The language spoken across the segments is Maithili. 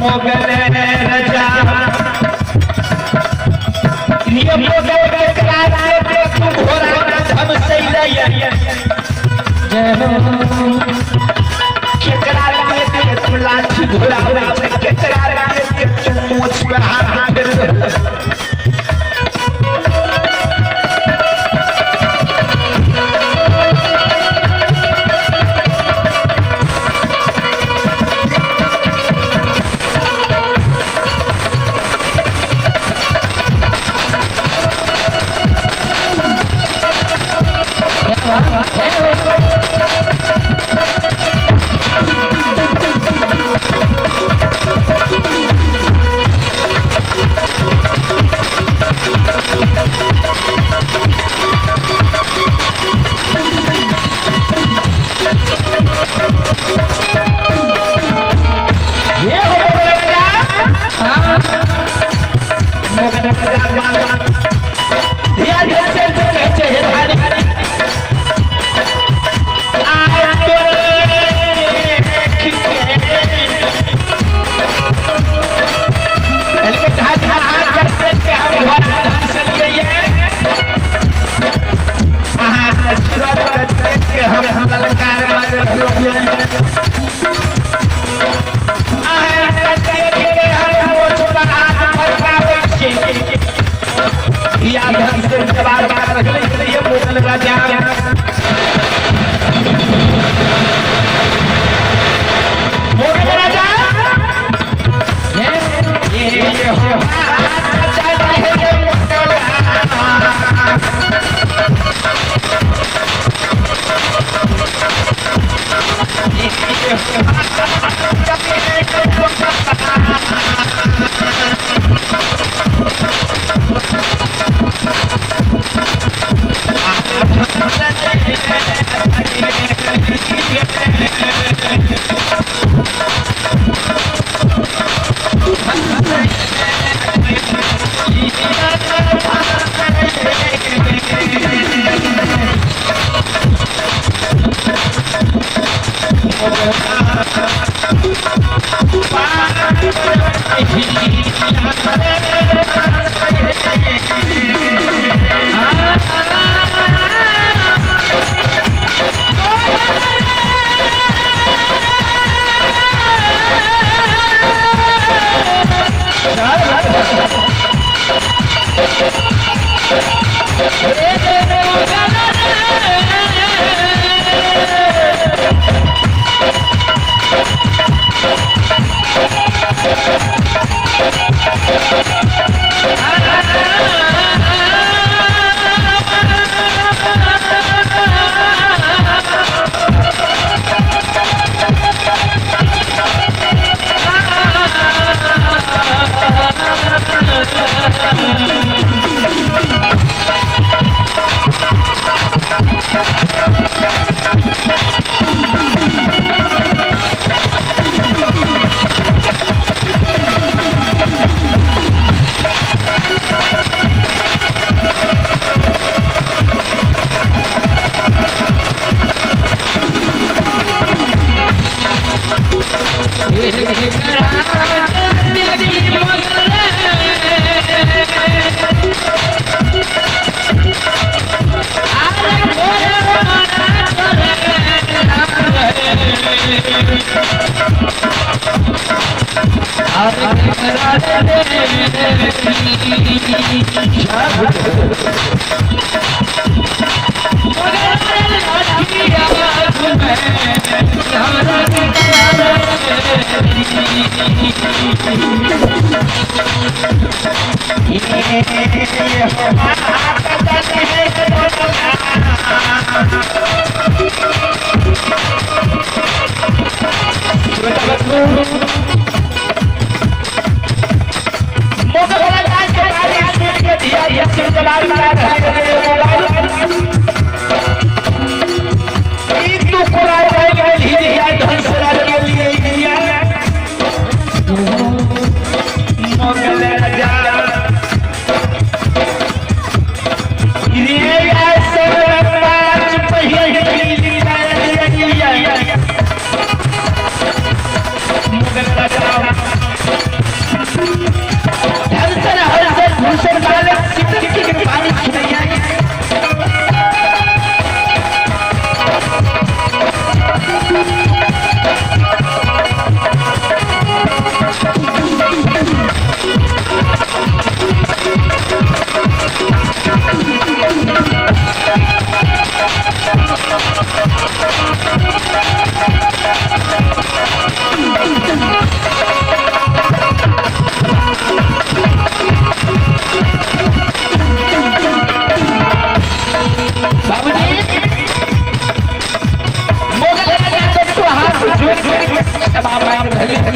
मोगल राजा ये मोगल केकरा के तू घोड़ा धमसैले केकरा के तू लाठी घुरावे छै, केकरा के तू मोछ पे हाथ फेर। ये हो मोगल राजा। मोगल राजा धिया धिया चल चल छै हे भारी आय तो ढाई हाथ करते के हम घर धंसल गए अहाँ छुरत के हम ललकार मार या धन से जवाब रखले ये मोगल राजा। मोगल राजा ये हो राजा है मोगल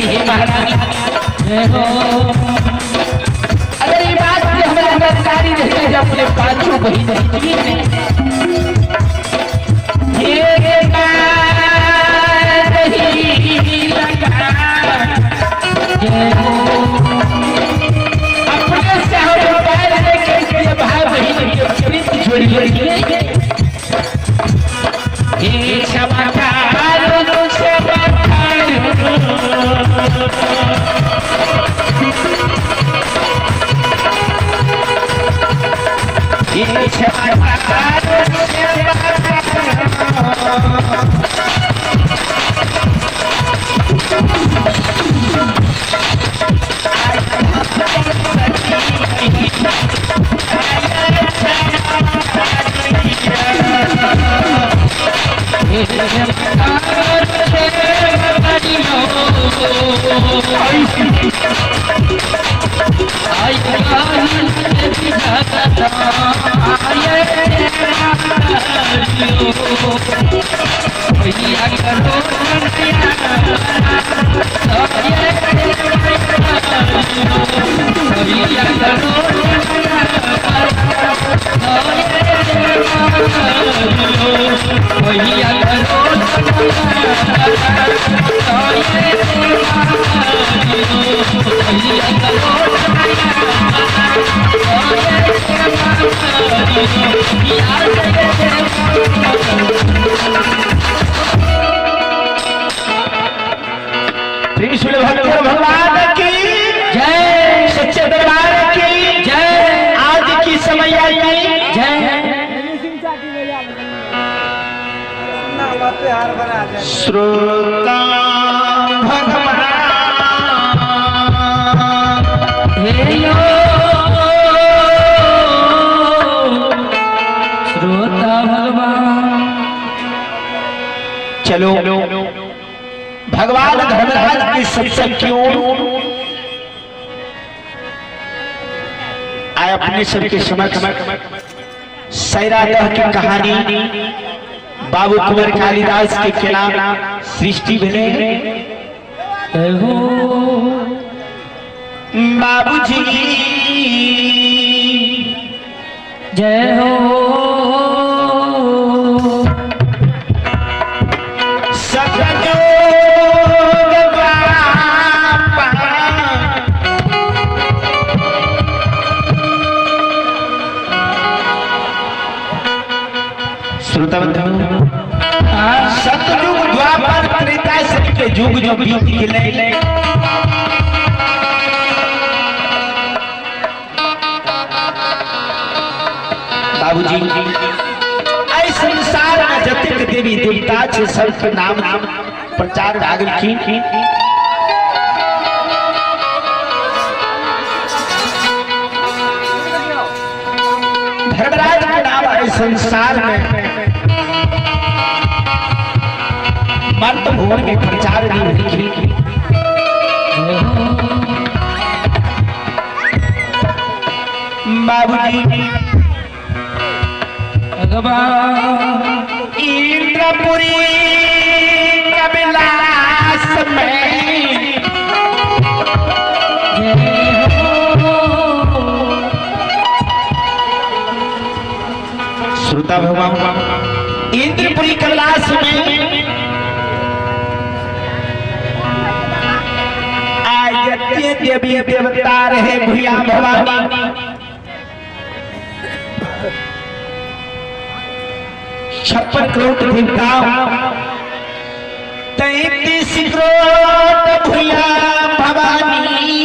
हे महारानी। अगर ये बात के हमरा जानकारी रहते अपने पांचों बहिन अपने से हम मोबाइल लेके भाई बहिन के प्रीत जोड़ी भगवान की जय, सच्चे दरबार की जय, आज की समय की जय। श्रोता भगवान श्रोता भगवान। चलो भगवान धर्मराज के सत्संग क्यों आए अपने सबके समक्ष सैरादह की कहानी बाबू कुंवर कालिदास के खिलाफ सृष्टि भेले। बाबूजी जय हो। सतयुग द्वापर त्रेता के युग जो बीत गेलै बाबूजी एहि संसार में जतेक देवी देवता छै सबके नाम प्रचार भए गेलखिन। धर्मराज के नाम एहि संसार में मर्द भुवन में प्रचार नहीं भेलखिन। बाबूजी भगवान इंद्रपुरी कविलास में श्रोता भगवान इंद्रपुरी कैलाश में आयते देवी देवता रहे भूया भवानी 56 करोड़ देवता 33 करोड़ भूया भवानी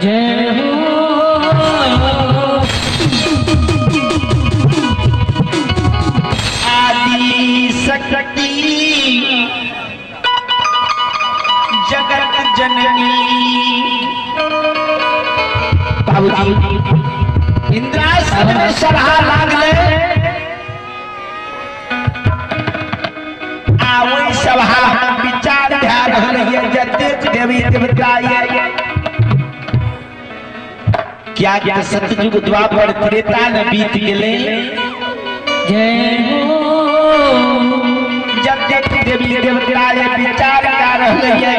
जय हो। आदि शक्ति जगत जननी बाबूजी इंद्रासन में सभा लागले आ ओहि सभा में विचार भए रहल ये जतेक देवी देवता ये क्या क्या सतयुग द्वापर त्रेता ने बीत गेलै जय हो। जतेक देवी देवता ये विचार कर रहल ये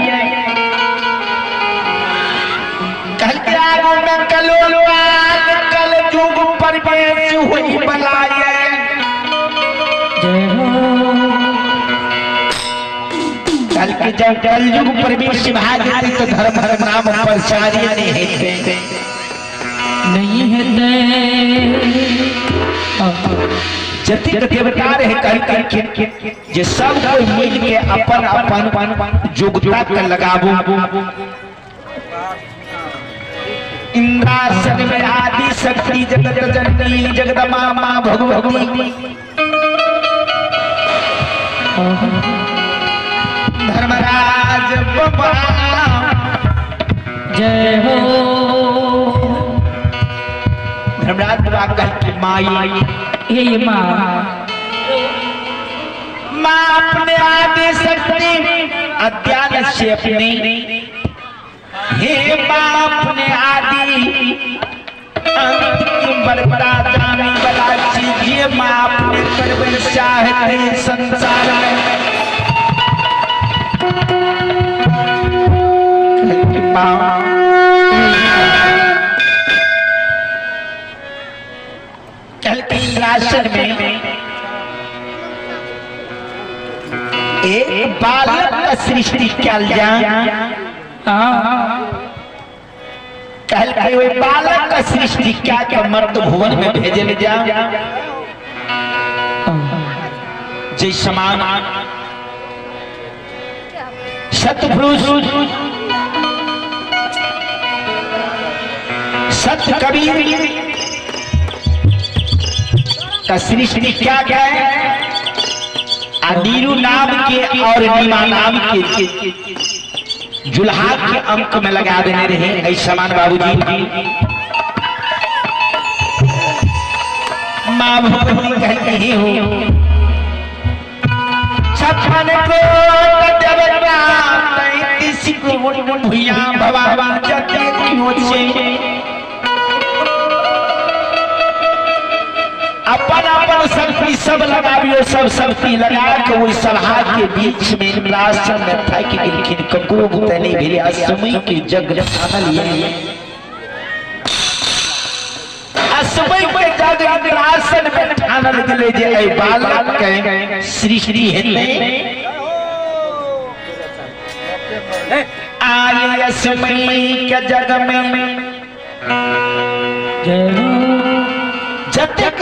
प्रवेश होई बलाए। जय हो। कल के जब कलयुग प्रवेश भा जेतै तऽ धर्म धर्म नाम प्रचार्य नहीं हेतै। नहीं हेतै। जतेक देवता रहे कहलखिन जे सब कोई मिल के अपन अपन योग्यता के लगाबू। इंद्रासन में आदि शक्ति जगत जननी जगदम्बा मां भगवती धर्मराज बाबा जय हो। धर्मराज बाबा कहलखिन माई हे माँ, माँ अपने आदि शक्ति अज्ञान से अपने, हे माँ अपने आदि अंत की बरबरा जाने वाला चीज ये माँ अपने करवे चाहते संसार में। माँ राशन में एक बालक का सृष्टि कल जा, कहलकै ओहि बालक का सृष्टि क्या के मर्द भुवन में भेजल जा। जय समान सतपुरुष सत कबीर का सृष्टि क्या क्या है, नीरू नाम के और नीमा नाम के जुल्हा के अंक में लगा देने रहे। ऐ समान बाबूजी माँ भगवती कहती हो छप्पन कोट देवता 33 कोट भुइया भवा जते क्यों छे अपन अपन शक्ति सब लगाबियो, सब शक्ति लगा के ओहि सभा के बीच में इंद्रासन में थाकि गेलखिन। ककरो बुते नहीं भेलै। असमय के जग ठानल ये असमय के जग इंद्रासन में ठानल गेलै जे एहि बालक के सृष्टि हेतै। आय असमय के जग में जय हो। जतेक